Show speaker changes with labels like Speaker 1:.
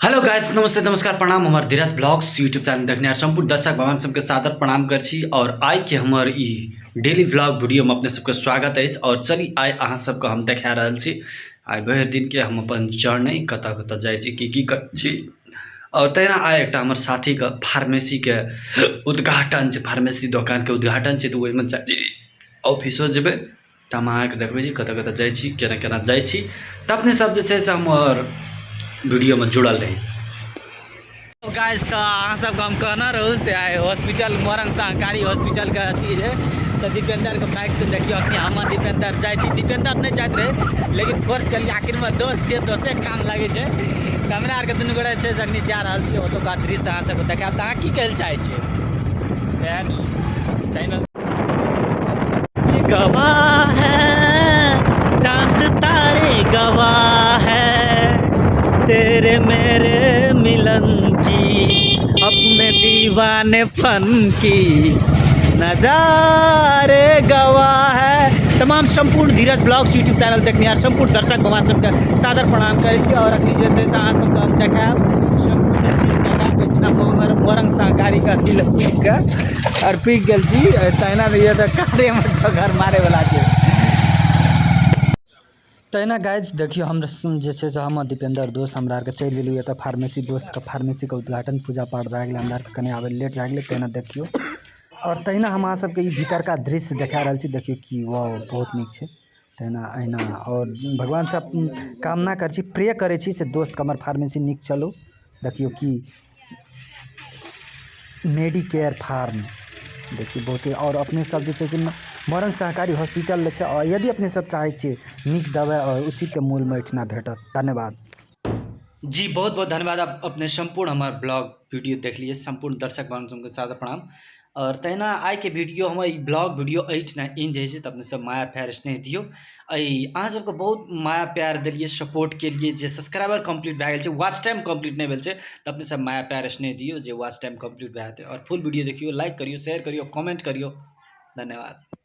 Speaker 1: Hello guys, नमस्ते, नमस्कार, प्रणाम। हमर धीरज ब्लॉग्स यूट्यूब चैनल देखनिहार सम्पूर्ण दर्शक भगवान सबके सादर प्रणाम कर छी। और आइ के हमर ई डेली व्लॉग वीडियो में अपने सबके स्वागत अछि। और चली आइ अहाँ सबके हम देखा रहल छी आइ भरि दिन के हम अपन जर्नी कतऽ कतऽ जाइ छी, की की करै छी। और तहिना आइ एकटा हमर साथीके फार्मेसीके उद्घाटन छै, फार्मेसी दोकानके उद्घाटन छै, तऽ ओहिमे ऑफिसो जेबै। तऽ हम अहाँके देखबै छी कतऽ कतऽ जाइ छी, केना केना जाइ छी। तऽ अपने सब जे छै से हमर वीडियोमे जुड़ल रही। गाइस, तऽ अहाँ सबके हम कहने रहू से आइ हॉस्पिटल मोरंग सहकारी हॉस्पिटलके अथी रहै, तऽ दीपेंद्रके बाइकसँ देखियौ अखनी हम दीपेंद्र जाइ छी। दीपेंद्र नहि जाइत रहै, लेकिन फोर्स केलियै, आखिरमे दोस्त छियै, दोस्तेके काम लागै छै। तऽ हमरा आरके दुनू गोटे छै से अखनी जा रहल छी। ओतुका दृश्य अहाँ सबके देखायब। तऽ अहाँ की कहै लए चाहै छियै? चैनल गवाह है, चांद तारे गवाह है, तेरे मेरे मिलन की, अपने दीवाने फन की नजारे गवाह है। तमाम सम्पूर्ण धीरज ब्लॉग्स यूट्यूब चैनल देखनिहार सम्पूर्ण दर्शक भगवान सबके सादर प्रणाम करै छी। और अखनी जे छै से अहाँ सबके हम देखायब सम्पूर्ण चीज मोरंग सहकारीके अथी लग के और पीक गेल छी। तहिना तऽ तऽ कारेमे घर मारैवला छै।
Speaker 2: तहिना गाइज देखियौ, हम जे छै से हम दीपेंद्र दोस्त हमरा आरके चलि गेलियै एतऽ फार्मेसी, दोस्तके फार्मेसीके उद्घाटन पूजा पाठ भए गेलै। हमरा आरके कनि आबै लेट भए गेलै। तहिना देखियौ, आओर तहिना हम अहाँ सबके ई भीतरका दृश्य देखा रहल छी। देखियौ कि वाह, बहुत नीक छै। तहिना अहिना आओर भगवानसँ कामना करै छी, प्रे करै छी से दोस्तके हमर फार्मेसी नीक चलू। देखियौ कि मेडिकेयर फार्म देखियौ बहुते। आओर अपने सब जे छै से मरण सहकारी हॉस्पिटल जे छै, आओर यदि अपने सब चाहै छियै नीक दवाइ आओर उचित मूल्यमे एहिठिना भेटत। धन्यवाद
Speaker 1: जी, बहुत बहुत धन्यवाद। आप अपने सम्पूर्ण हमर ब्लॉग वीडियो देख लिए, सम्पूर्ण दर्शक बंधु सबके सादर प्रणाम। और तहिना आइके वीडियो हमर ई ब्लॉग वीडियो एहिठिना एंड होइ छै। तऽ अपने सब माया प्यार स्नेह दियौ। एहि अहाँ सबके बहुत माया प्यार देलियै, सपोर्ट केलियै, जे सब्सक्राइबर कम्प्लीट भए गेल छै, वॉच टाइम कम्प्लीट नहि भेल छै। तऽ अपने सब माया प्यार स्नेह दियौ जे वॉच टाइम कम्प्लीट भए जेतै। आओर फुल वीडियो देखियौ, लाइक करियौ, शेयर करियौ, कमेंट करियौ। धन्यवाद।